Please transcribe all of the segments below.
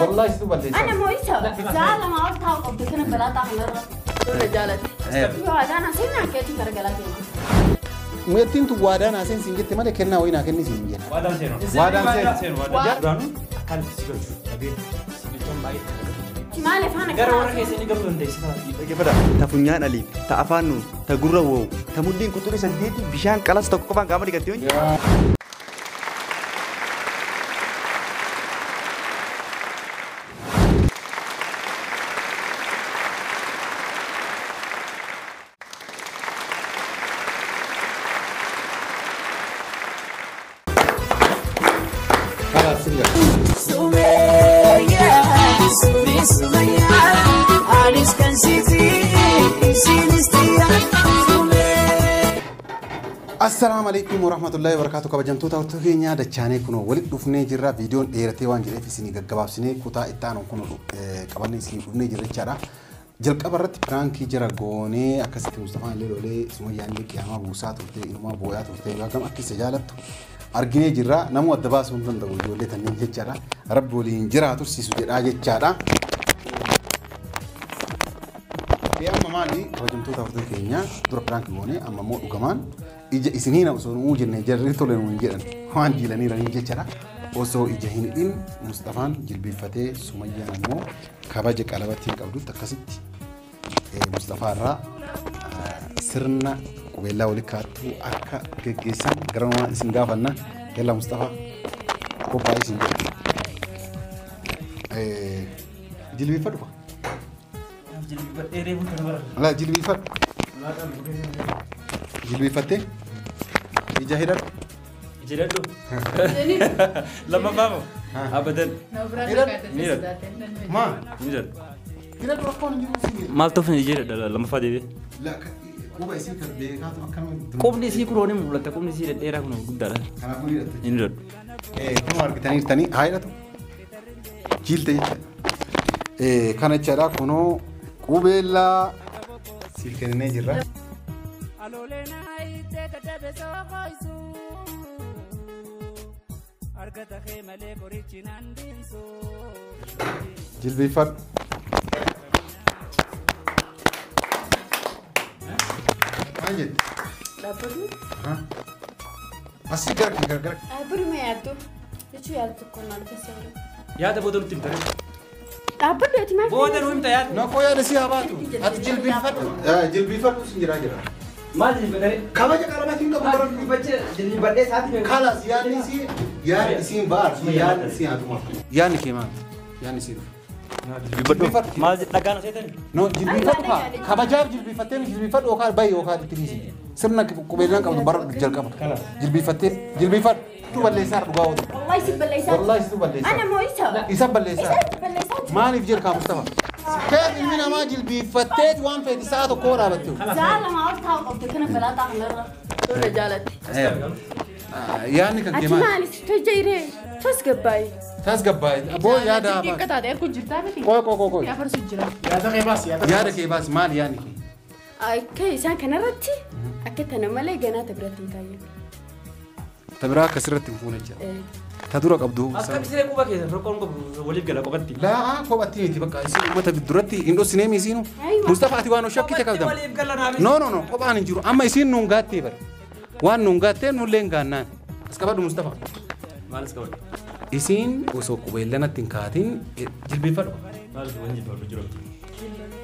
Wallahi situ balleessaa. Ana moo isa sa'a 2 ol taa'u qabdu kana balaaxaa kanarra. Tola jaalatti. Yoo adaan aseen keetti gargalaa deema. Mu'ettiin tun waadaan aseen siin jette malee kennaa wayii naa kenni siin jenna. Waadaan seenu. Waadaan seenu. Duraanuu akkaan itti si galchu dhabee si galchuun baay'ee Maaliif haana gara warra keessanii galuu dandeessi kana. Dhaggeeffadha. Ta funyaan alii, ta afaan nuun, ta gurra woowu, ta mudhiin quxurii saddeeti bishaan qalas tokko qofaan qaama dhiqatte yoo Kalaas sin galchu. Assalaamu alaikum warahmatullahi wabarakatuh. Kabajamtoota hordoftoota keenyaa dachaanee kunoo walitti dhufnee jirra. Viidiyoon dheeratee waan jedheef isinii gaggabaabsinee kutaa itti aanu kun qabannee isinii dhufnee jirra jechaadha. Jalqaba irratti piraankii jira goonee akkasitti Mustafaan illee lolee Sumayyaan illee qiyaamaa buusaa turte inumaa boo'aa turte hagam akka isa jaalattu arginee jirra. Namuu adda baasuu hin danda'u ijoollee tanneen jechaadha. Rabbi waliin jiraa tursiisu jedhaa jechaadha. Amma maali kabajamtoota hordoftoota keenyaa dura piraankii goonee amma immoo dhugamaan ija isiniin osoo nuu jenne jarri tole nuun jedhan waan jiilaniiranii jechaadha. Osoo ija hin hidhin Mustafaan jilbeeffatee Sumayyaan ammoo kabaja qalabatti hin qabdutti akkasitti Mustafaa irraa sirna qubeellaa walitti kaattuu akka geggeessan gara namaa isin gaafanna. Yalla Mustafaa qophaa'ee isin jedha. Jilbeeffadhu fa. Jilbeeffadhee reefu kana bara. Alaa jilbeeffadhu. Jilbeeffattee ija hidhadhu. Ija hidhadhu. Lammaffaa moo? Abadan. Ni hidhadhu. Maa? Ni hidhadhu. Hidhadhu rakkoon hin jiru siin jedha. Maal ta'uuf ija hidhadha lammaffaa deebi'ee? Quba isii kan beekaatu akkamitti? Qubni isii kunoo ni mul'ata. Qubni isii dhedheeraa kunoo guddaadha. Kanaafuu ni hidhatta. Ni hidhadhu. Kunoo argitaniirtanii haa hidhatu. Jiilte jechaadha. Kana jechaadha kunoo qubeellaa siif kenninee jirra. Jilbeeffadhu. Maal jette? Dhaabbatu. Asii gara gara gara. Dhaabbatu ma yaaddu? Jechuu yaaddu tokko naan keessa jiru. Yaada booda nutti himta. Dhaabbatu ati maal? Booda nu himta yaada. Naqoo yaada si haa baatu. Ati jilbeeffadhu. Jilbeeffadhu sin jiraa jira. Maal jilbeeffadhee? Kabaja qalamatiin qabu baradhu. Jilbeeffadhee sa'aatii meeqa? Kalaas yaadni isii yaadni isiin baarsu yaadni isii haa tumaaf. Yaadni kee maal? Yaadni isii dhufu. Jilbeeffadhu. Maal dhagaan osoo ta'e? No jilbeeffadhu haa. Kabajaaf jilbeeffattee jilbeeffadhu yookaan bayi yookaan itti dhiisi. Sirna qubeellaan qabdu baradhu jalqaba. Jilbeeffattee jilbeeffadhu. Tu balleessaa dhugaa oolu. Wallahi si balleessaa. Wallahi situ balleessaa. Ana moo isa? Isa balleessaa. Isa balleessaa. Maaliif jedha Mustafa? Keef ilmi namaa jilbeeffattee waan feeti sa'a tokko dhaabatte. Sa'a 2 ol taa'u qabdu kana balaaxaa kanarra. Tola jaalatti. Yaadni kan kee Ati maali? maali? Tojja tasgabbaa'e. Tasgabbaa'e. Aboo yaada haa Xiqqaa taate ergu jirtaa miti. Qoy qoy qoy qoy. Afarsu jira. Yaada kee baasi yaada. Yaada kee baasi maali yaadni kee? Akka isaan kanarratti akka tana malee ganaa ta biratti hin kaayyan. Ta biraa akkasirratti hin fuune jira. Ta dura qabdu. Akka bisiree quba keessa rakkoon qabu waliif gala qophatti. Laa kophatti miti bakka isin uummata duratti hin dhossinee miisiinu. Mustafa ati waan shakkite qabda. Waliif gala naaf. No no no kophaan hin jiru amma isiin nuun gaattee bara. Waan nuun gaattee nullee hin gaannaan. As qabadhu Mustafa. Maal as qabadhu? Isiin osoo qubeellanatti hin kaatin jilbeeffadhu. Maal waan jilbeeffadhu jiru?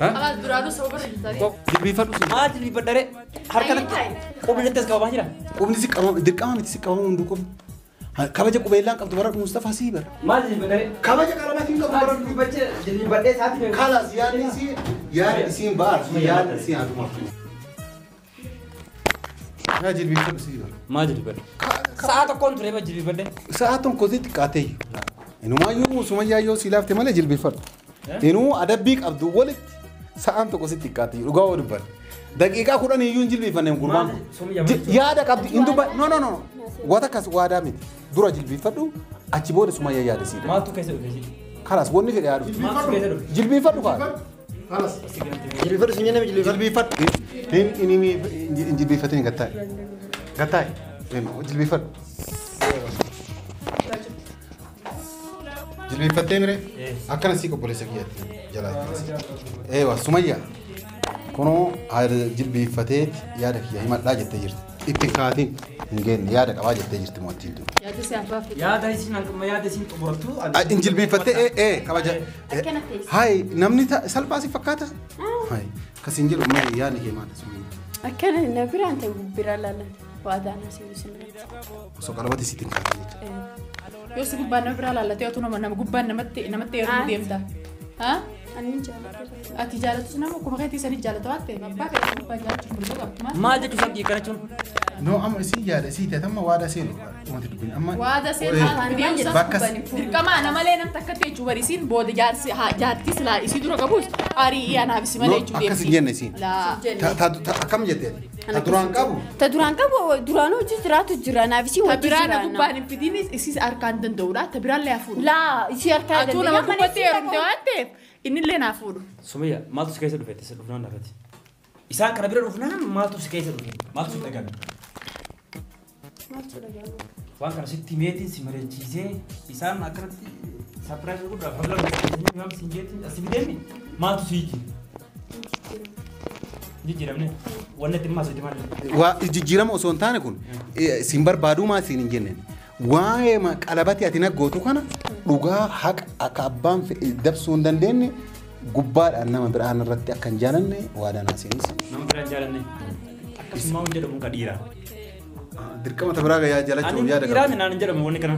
Alaas duraanuu sababa irra jirtanii. Jilbeeffadhu siin. Maal jilbeeffadharee? Harka natti qubni natti as qabamaa jira. Qubni si qabama dirqama miti si qabama hunduu qubni. Kabaja qubeellaan qabdu baradhu Mustafa sii bara. Maal jilbeeffadharee? Kabaja qalamatiin qabdu baradhu. Jilbeeffadhee sa'aatii meeqa? Kalaas yaadni isii yaadni isiin baarsu yaadni isii haa tumaaf. Yaa jilbeeffadhu sii bara. Maal jilbeeffadhe? Sa'a tokkoon ture jilbeeffadhe. Sa'a tokko sitti xiqqaatee. Inumaayyuu Sumayyaa yoo si laafte malee jilbeeffadhu. Inuu adabbii qabdu walitti sa'aan tokko sitti xiqqaatee dhugaa yoo dubbanne. Daqiiqaa 10 iyyuu hin jilbeeffanne gurbaan kun. Yaada qabdi hin dubbanne. No no no. Wata akkas waadaa miti. Dura jilbeeffadhu achi booda Sumayyaa yaada siidha. Maaltu keessa dhufe si? Kalaas wanni fedhe yaadu. Maaltu keessa dhufe? Jilbeeffadhu kaa. Kalaas. Jilbeeffadhu sin jennee jilbeeffadhu. Jilbeeffadhu. Hin jilbeeffatin gattaa'e. Gattaa'e. Jilbeeffadhu. Jilbeeffattee miree? Akkana sii qopholeessa kiyyaatti jalaa. Eewa Sumayyaa. Kunoo jilbeeffatee yaada kiyya himadhaa jettee jirti. Itti kaatiin hin geenne yaada qabaa jettee jirti mo'attiin tun. Yaada si abbaa fi. Yaada isin hanquma yaada isin xumurtu. In jilbeeffattee kabaja. Hayi namni salphaa si fakkaata? Hayi kasiin jedhu mee yaadni kee maali Sumayyaa? Akkana na biraan ta'e bira laalan waadaan asii isin. Osoo qalabati sitti hin kaatin jechuudha. Yoo si gubbaan nama biraa laallatee otoo nama gubbaan namatti heerumuu deemta. Haa? Ani jaalladha. Ati jaalatus nama akkuma keetii sanii jaalata waan ta'eef abbaa fedhe gubbaa jaalachuuf mirga qabdu. Maal jechuun sabdii kana jechuun? No amma isin yaada isii ta'e amma waada seenu uummata dubbiin amma. Waada seenu Bakka dirqama namalee namni takka ta'e jechuun barisiin booda jaartii silaa isii dura qabus arii anaaf isi malee jechuun Akkas hin jenne isiin. Akkam jettee? Ta duraan qabu? Ta duraan qabu duraan hojii jiraatu jira naaf isii Ta hojii biraa na jiraanna. gubbaan hin fidiin isiis harkaan danda'uudha. Ta biraan lee hafuudha. Laa isii harkaa Atuu nama gubbattee heerumte waan ta'eef innillee naa fuudhu. Sumayyaa maaltu si keessa dhufe isa dhufnaan lafatti? Isaan kana bira dhufnaan maaltu si keessa dhufe? Maaltu si dhagame? Waan kana sitti meetiin si mari'achiisee isaan akkanatti sapiraayizii guddaa fagla dhufe si jeetiin asi fideemi maaltu si jijjiire? Jijjiiramne wanni itti maas itti maal? Waa jijjiirama osoo hin taane kun siin barbaaduu maa siin hin jenneen. Waa'ee qalabati ati naggootu kana dhugaa haqa akka abbaan dabsuu hin dandeenye gubbaadhaan nama biraan irratti akka hin jaalanne waadaan haaseenis. Nama biraan jaalanne akkasuma waan jedhamu kan dhiiraa. Dirqama ta biraa jaalachuuf yaada Dhiiraa qabda. naan hin jedhamu wanni kana.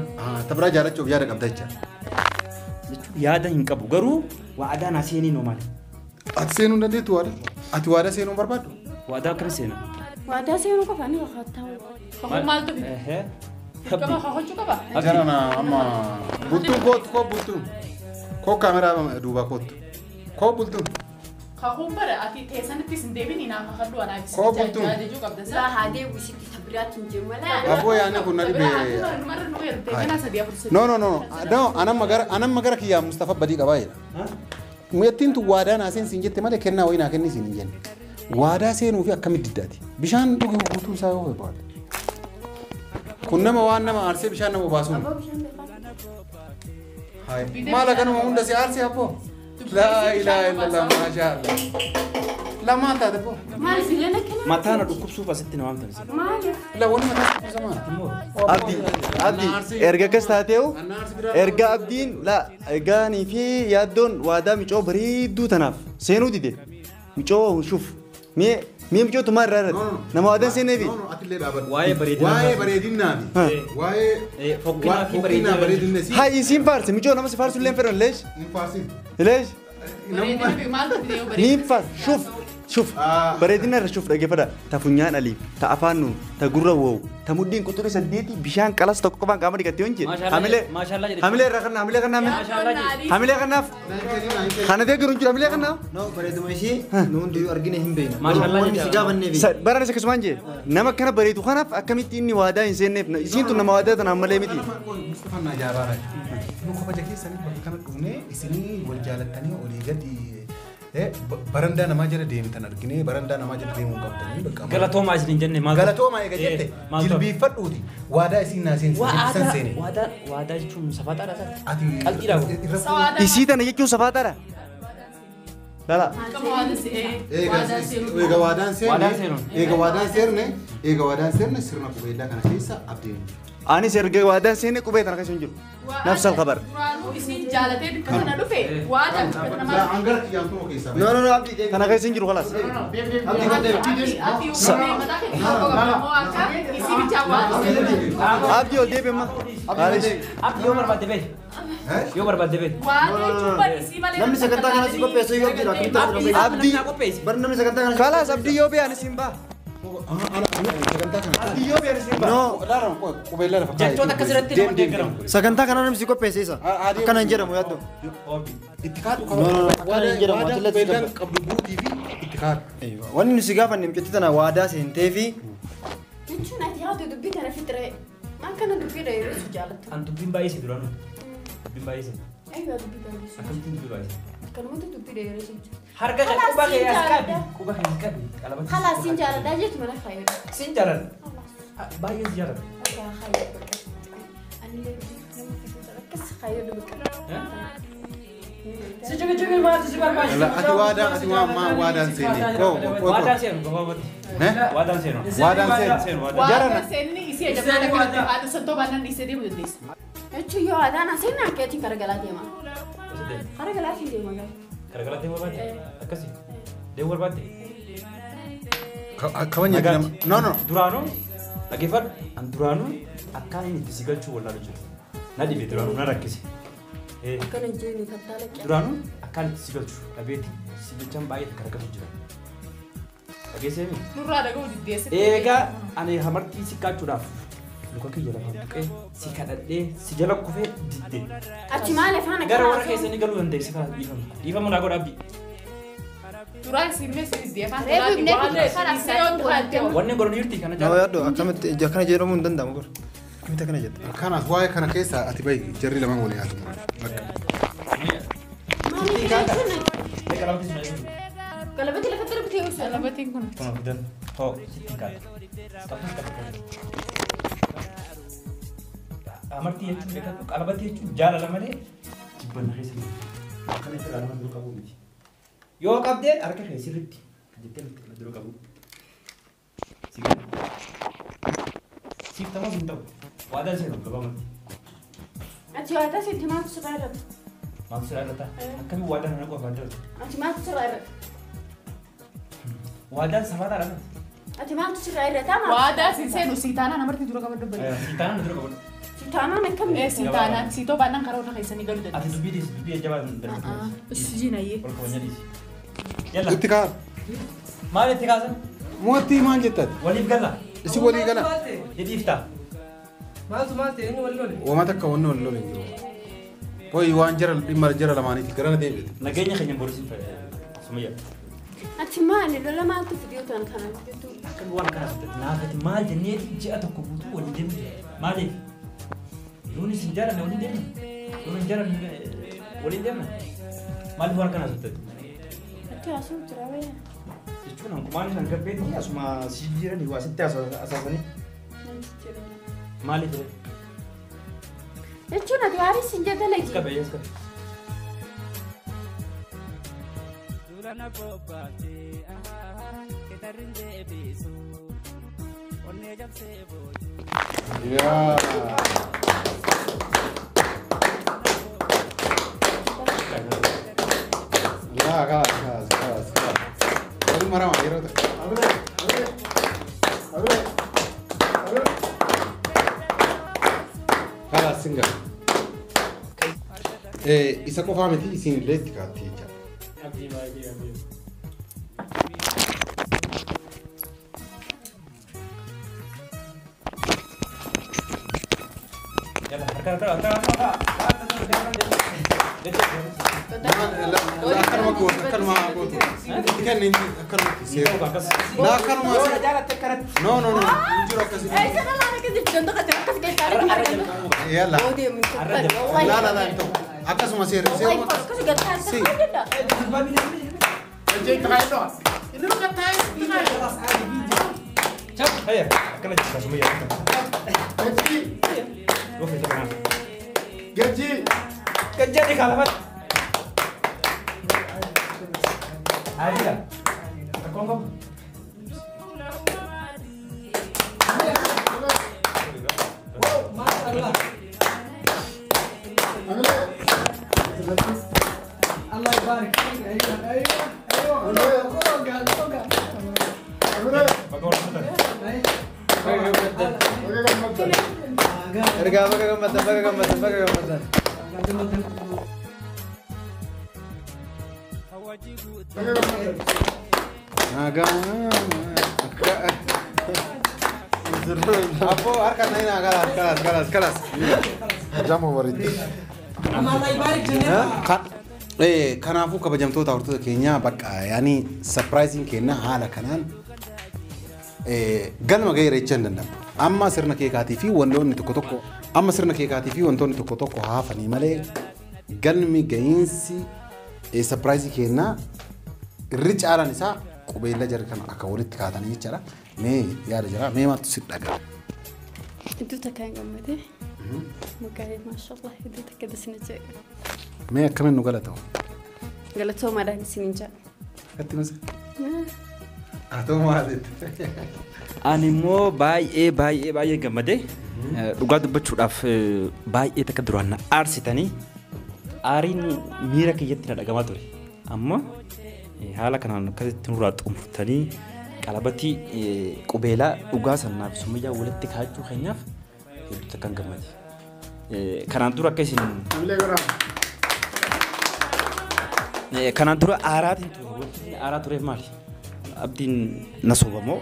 Ta biraa jaalachuuf yaada qabda jecha. Jechuun yaada hin qabu garuu waadaan haaseenii noo maali? Ati seenuu hin dandeettu waada? Ati waada seenuu hin barbaaddu? Waadaa akkami seena? Waadaa seenuu qofa ni kakattaa. Kakuu maaltu fide? Dirqama kakachuu qaba? Jarana amma bultuun kootu koo bultuun koo kaameraa duubaa kootu koo bultuun. Kakuun bara ati teessanittis hin deebinii naaf kakadhu anaaf Koo bultuun. jechuu qabda. Laa haa deebi'u isitti ta biraatti hin jiru malee. Aboo yaadni kun na dhibee. Numarra nu heerumte ganaa sadii afur sadii. No no no no anamma gara kiyyaa Mustafa badii qabaa jedha. Mu'attiin tun waadaa naa seen siin jette malee kennaa wayii naa kenni siin hin jenne. Waadaa seenuu fi akkamitti diddaati? Bishaan dhugi guutuu isaa yoo barbaade. Kun nama waan nama aarsee bishaan nama baasuun. Maal akkanuma hunda si aarsee abboo? Laa ilaaha illallah maashaa Allah. Lamaan taate abboo. Maal bileen akkana? Mataa na dhukkubsuuf asitti na waamtan isin. Maaliif? La wanni mataa dhukkubsa maal? Abdi Abdi erga akkas taateewu erga abdiin la ergaanii fi yaaddoon waadaa micoo bareedduu tanaaf seenuu dide micoo shuf mee micoo tumaa irraa irratti nama waadaan seeneefi. Atillee dhaabadhu. Waa'ee bareedinaa. Waa'ee bareedinaa fi waa'ee Fokkinaa fi bareedina. bareedinna si. Haa isiin faarse micoo nama si faarsu illee hin fedhan leesh Hin faarsin. leesh Bareedina maaltu fide yoo ni bareedina? faarse shuf shuf bareedina irra shuf dhaggeeffadha ta funyaan aliif ta afaan nuun ta gurra woowu ta mudhiin quxurii saddeeti bishaan qalas tokko qofaan qaama dhiqattee hin jedhe hamilee hamilee irra kanna hamilee kanna hamilee kannaaf kana deeggaru hin jiru hamilee kannaaf. No, bareeduma ishee nu hundiyyuu argine hin beekna. Maashaallah Wanni si jecha. gaafanneefi. Baraan isa akkasumaan jee nama akkana bareedu kanaaf akkamitti inni waadaa hin seenneef isiin tun nama waadaa tanaan malee miti. Mustafaan na ajaa'ibaa Nu kabaja keessanii bakka kana dhufnee isinii wal jaalattanii olii gadi barandaa namaa jala deemtan arginee barandaa namaa jala deemuu qabdanii bakka. Galatoomaa isin hin jenne maaltu? Galatoomaa eega jette jilbiiffadhuuti waadaa isiin naa seensan seene. Waadaa jechuun safaxaadha isaa. Ati Qalbiidha kun. Isii tana jechuun safaataadha. Lala. Eega waadaan seenne eega waadaan seenne sirna qubeellaa kana keessa abdiin. Anis erga waadaan seenne qubee tana keessa hin jiru. Nafsal khabar. Duraanuu isiin jaalatee bikka sana dhufe waadaa bikka sana maal? Angara kiyyaantuu keessaa. No no no Abdi deebi. Tana keessa hin jiru khalaas. Abdi kan deebi. Ati uumamee mataa keetti tokko qabda moo akka isii bichaa waadaa seenne. Abdi ol deebi amma. Abdi yoo barbaadde beeti. Yoo barbaadde beeti. Waadaa jechuun bari isii malee. Namni sagantaa kana si qopheessu yoo jira akkamitti Abdi. Bar namni sagantaa kana Khalaas Abdi yoo bee anis hin ba'a. Abdi yoo bee anis hin ba'a. No Qubeellaa lafa kaa'e. Jechoota akkasirratti nama deeggaramu. sagantaa kana namni si qopheesse isa. Akkana hin jedhamu yaaddo. Itti kaadhu No no no akkana hin jedhamu Waadaa ati latti qubeellaan qabdu guutii fi itti kaadhu. Wanni nu si gaafanne mucatti tana waadaa seentee fi Jechuun ati haatu dubbii kana fixiree. Maal kana dubbii dheeressu jaalattu? An dubbiin baay'ee duraanuu. Dubbiin baay'ee. Eeyyuu dubbii baay'ee. Akkamittiin dubbii baay'ee? Akkanumatti dubbii dheeressu jaallattu. Harka quba kee as qabi. Quba kee as qabi. Qalabatti. Khalaas siin jaaladhaa jettu mana fayyadu. Siin jaaladha. Baay'ee si jaaladha. Akka fayyadu. Ani nama akkas Si jige maaltu si barbaachisa? Ati waadaan ati waan waadaan seeni. Waadaan seenu gabaabatti. Waadaan seenu. Waadaan seenu. Waadaan seeni isii ajabnaan akka haadha santoo baannaan dhiisee deemu dandeessa. Jechuun yoo waadaan seenaa keetiin kara galaa deema. Kara galaatiin deema gaa. Kara galaa deemu barbaadde? Akkasii. Deemu barbaadde? Kabanya nama. No no. Duraanuu dhaggeeffadhu. An duraanuu akkaan inni itti si galchuu wallaalu jiru. Na dhibe duraanuu na rakkise. Akkana jeeni kattaala qe'aa. Duraanuu akkaan itti si galchu dhabeeti si jechaan baay'ee takka rakkatu jira. Dhageessee mi? Nurraa dhaga'uu diddeesse. Eegaa ani hamartii si kaachuudhaaf luka kiyya lafaan tuqee si kadhadhee si jala kufee didde. Achi maal afaan akka gara warra keessanii galuu dandeesse kana dhiifama. Dhiifama naa godha abdii. Duraan si meesee diddee afaan kanaa. Wanni godhan jirti kana jala. Yaaddo akkamitti akkana jedhamuu hin danda'amu gor. Akkamitti akkana jetta? Kanaaf waa'ee kana keessa ati bahi jarri lamaan waliin haa xumuran. Bakka. Qalabati lafa darbitee osoo Qalabatiin kun. Kun fidan. Hoo sitti kaata. Qabxii qabxii. Amartii jechuun beekatu qalabatii jechuun jaalala malee jibbanna keessa jiru. Akkana jechuun lama dura qabu miti. Yoo qabdee harka kee sirriitti jettee miti dura qabu. Siif ta'uu hin ta'u. Waadaan seenu gabaabumatti. Ati waadaa seente maaltu sirraa irratti? Maaltu sirraa irratti? Akkamiin waadaa kana qofa irratti? Ati maaltu sirraa irratti? Waadaan safataa dha. Ati maaltu sirraa irratti? Waadaa siin seenu siitaanaan amartii dura qabadhu bari. Siitaanaan dura qabadhu. Siitaanaan akkamiin? Siitaanaan siitoo baannaan karaa warra keessanii galuu dandeessu. Ati dubbii dhiisi dubbii jabaa hin darbitu. Usijii nayyee. Ol kabajaa dhiisi. Yalla. Itti kaa. Maal itti kaasan? Mootii maal jettati? Waliif gala. Isi walii gala. Hidhiifta. Maaltu maal ta'e inni wal lole? Uummata akka wanni wal lole hin jiru. Hoyi waan jara dhimma jara lamaaniiti garana deebi'e. Nageenya keenya boorisiin Sumayyaa. Ati maali lola maaltu fidee tan kana jettu? Akka waan kana fudhate naafati maal jenneeti ji'a tokko guutuu waliin deemu jira. Maaliif? Yoon isin jaalanne waliin deemna. Yoon hin jaalanne waliin deemna. Maaliif waan kana fudhate? Ati asuu jira wayya. Jechuun hanqumaan isaan gabbeetti asuma si jiranii waa sitti asaasanii. Maaliif jedhe? Jechuun ati waaris hin jedhe lagi. Qabe yes qabe. Durana bobbaatee ketarrin deebisu onnee jabsee booju. Yaa. Laa kaas kaas kaas kaas. Wali marama yeroo ta'e. Abiree abiree abiree abiree. Kalas singa. Isa qofaa miti isin illee itti kaatti jechaadha. Abdii baay'ee abdii. Yalla harka harka harka harka. Akkanuma gootu akkanuma gootu. Itti kenni akkanumatti seera. Laa akkanuma. No no no hin jiru akkasii. Eessa dhala akkasii dandoo kan akkas keessaa argatu. Yalla. Laa laa laa hin ta'u. Akkasuma seera seera. Akkasuma galtaa Si. Hayya akkana jecha Sumayyaa. Yoo feete kanaan. Gajji. Gajjaadhi kaalafatti. Adiidha. Rakkoon qabu. الله يبارك فيك. ايوه ايوه ايوه فوق فوق. Ergaa baga gammaddan baga gammaddan baga gammaddan. Nagaa. Abboo harka naina kalas kalas kalas kalas. Jama waritti. Kanaafuu kabajamtoota hordoftoota keenyaa bakka yaani surprising keenya haala kanaan galma ga'eera jechaa hin danda'amu. Amma sirna keekaatii fi wantoonni tokko tokko amma sirna keekaatii fi wantoonni tokko tokko haafanii malee galmi ga'iinsi surprise keenyaa irri caalaan isaa qubeellaa jara kana akka walitti kaatanii jechaadha. Mee yaada jira mee maaltu si dhaga'a? Iddoo takka hin gammade. Mukaa'ee maashaallah hedduu takka dasna jee. Mee akkamiin nu galatoo? Galatoomaadhaan isiniin jaa. Akkatti masa? Atoo maal jette? Ani immoo baay'ee baay'ee baay'ee gammadee dhugaa dubbachuudhaaf baay'ee takka duraan na aarsitanii aariin miira kiyyatti na dhagamaa ture. Amma haala kanaan akkasitti nurraa xumurtanii qalabatii qubeelaa dhugaa sanaaf Sumayyaa walitti kaa'achuu keenyaaf hedduu takkaan gammade. Kanaan dura akka isin kanaan dura aaraatiin ture wanti aaraa tureef maali? Abdiin na sobamoo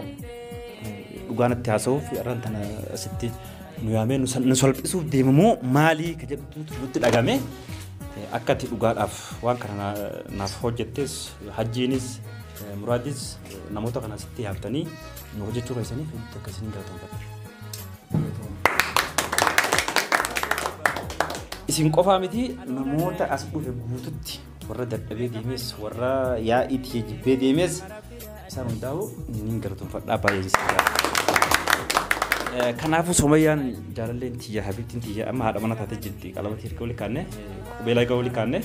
dhugaa natti haasa'uuf har'aan tana asitti nu yaamee nu salphisuuf deemamoo maali ka jedhutu nutti dhagame akka ati dhugaadhaaf waan kana naaf hojjettes hajjiinis muraadis namoota kana asitti yaaftanii nu hojjechuu keessaniif hedduu akka isin galatoomfadha. Isin qofaa miti namoota as dhufe guututti warra dadhabee deemes warra yaa'iitti jibbee deemes isaan hundaa'u niin galatoomfadhaa baay'ee isin jaalladha. Kanaafuu Sumayyaan jaalalleen tiyya habiibtiin tiyya amma haadha mana taatee jirti qalabatii erga walii kaanne qubeelaa erga walii kaanne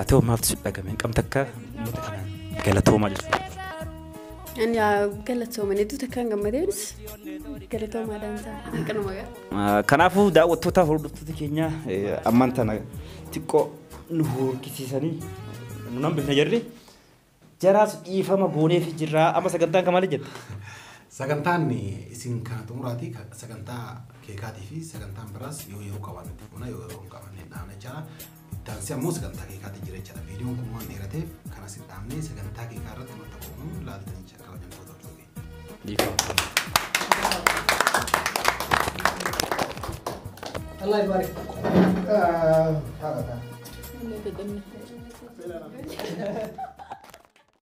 ati hoo maaltu si dhagame hin qabne akka uummata kanaan galatoomaa jechuudha. Ani galatooman hedduu takkaan gammadeenis galatoomaadhaan ta'a hanqinuma gaa. Kanaafuu daawwattoota hordoftoota keenya ammaan tana xiqqoo nu horkisiisanii nu nan bifne jirri jaraas dhiifama gooneef jirra amma sagantaan kan maali jette? Sagantaan isin kana xumuraatii sagantaa keekaatii fi sagantaan biraas yoo yeroo qabaanne xiqqoona yoo yeroo hin qabaanne dhaabne jechaadha. Itti ammoo sagantaa keekaatii jira jechaadha. Viidiyoon kun waan dheerateef kanas hin dhaabne sagantaa keekaa irratti wanta qofamu laaltanii jecha kabajamtoota hordoftoota keenya. Allah يبارك. Ta'a ta'a. Illee dadhabne.